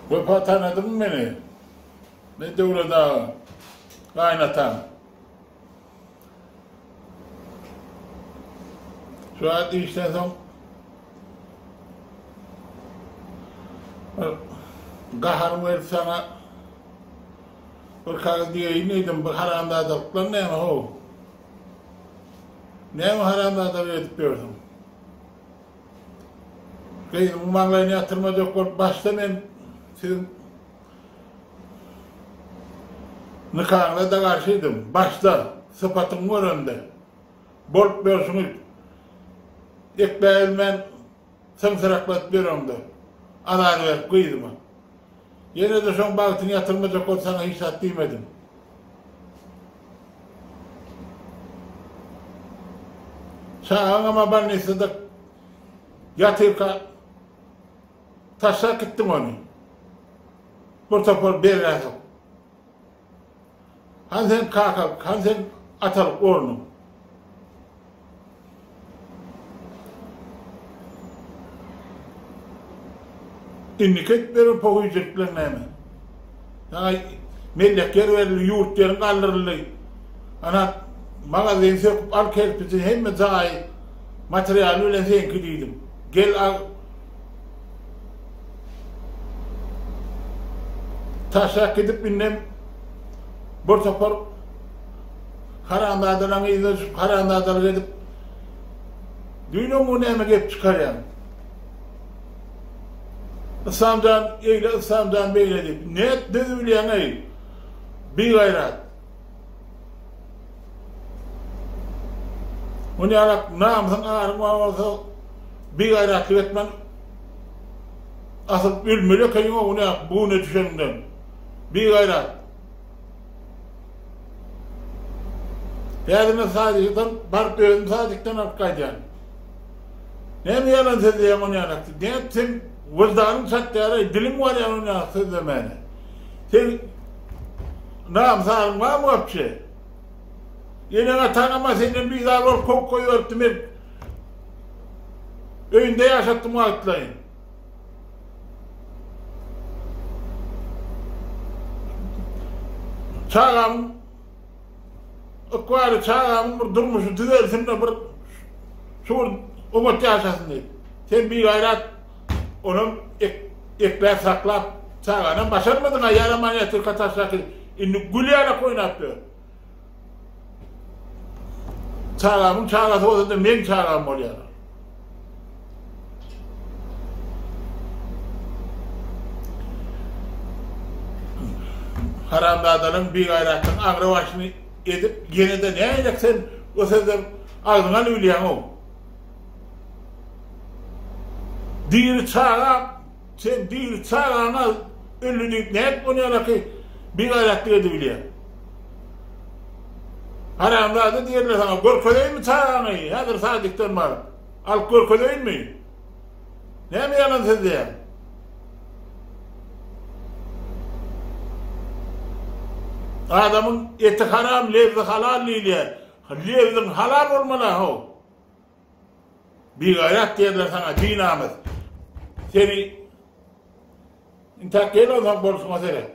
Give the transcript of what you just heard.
Wepa tanadyňmy meni? Men Döwlet aga, gaýynataň. Şu wagt işden soň bir gaharym gelip saňa bir kagyz diýeýin diýdim, bu haramzadalyklar näme how? Näme haramzadalyk edip ýörsüň? Gyzymyň maňlaýyny ýatyrmajak bolup başda men siziň nikaňyza-da garşydym. Başda, sypatyňy göremde. Bolup ýörşüňi ekläbilmän syňsyrakladyp ýöreňde. Azar berip gyzyma. Ýene-de şoň bagtyny ýatyrmajak bolup saňa hiç zat diýmedim. Çagaňam-a bolnisada ýatyrka taşlap gitdiň ony. Bir topar bergä sokup. Hany seň kakalyk, hany seň atalyk ornuň? Indiki edip beren pohyjylyklaň näme? Saňa mellek ýer berildi, ýurt ýeriň galdyryldy. Ana, magazini söküp al kerpiji, hemme jaýy materialy bilen seňki diýdim. Gel al. Taşlap gidip indem bir topar haramzadalaryň yzyna düşüp haramzadalyk edip düýnem bu näme gep çykarýaň? Yslamjan eýle Yslamjan beýle diýip net düz bilýäň-eý bigaýrat. Muny ýalak namysyň aryň bar bolsa bigaýratlyk etmän asyl ölmeli ekeniň-ow ine bu güne düşeniňden. Bigaýrat. Häzir men sadikden baryp özüm sadikden alyp gaýdýan. Näme ýalan sözleýäň ony ýalak diýip. Nädip seň wyždanyň çatýar-eý, diliň barýar ony ýalak sözlemäne. Sen namys-aryň barmy wapşe? Eneň-ataňam-a senden bizar bolup kowup goýberipdi, men öýünde ýaşatdym wagtlaýyn. Çagamyň ykbaly, çagamyň bir durmuşy düzelsin-de bir şu bir oňat ýaşasyn diýip. Sen bigaýrat onam ekläp saklap çaganam başarmadyň-a ýaraman ýatyrka taşlap indi gül ýalak oýnap ýör. Çagamyň çagasy bolsa-da meň çagam bolýar. Haramzadalaryň bigaýratlygyň aňry başyny edip ýene-de nähilek sen o sözleri agzyňa alybilýäň-ow? Diri çaga sen diri çagaňa öldi diýip nädip ony ýalaky bigaýratlyk edibilýäň? Haramzada diýerler saňa görkezeýinmi çagaňy häzir sadikden baryp alyp görkezeýinmi? Näme ýalan sözleýäň? Adamyň eti haram, lebzi halal diýilýär. Lebziň halal bolmaly how. Bigaýrat diýerler saňa, binamys. Seni intäk gel onsoň bolşuňa seret.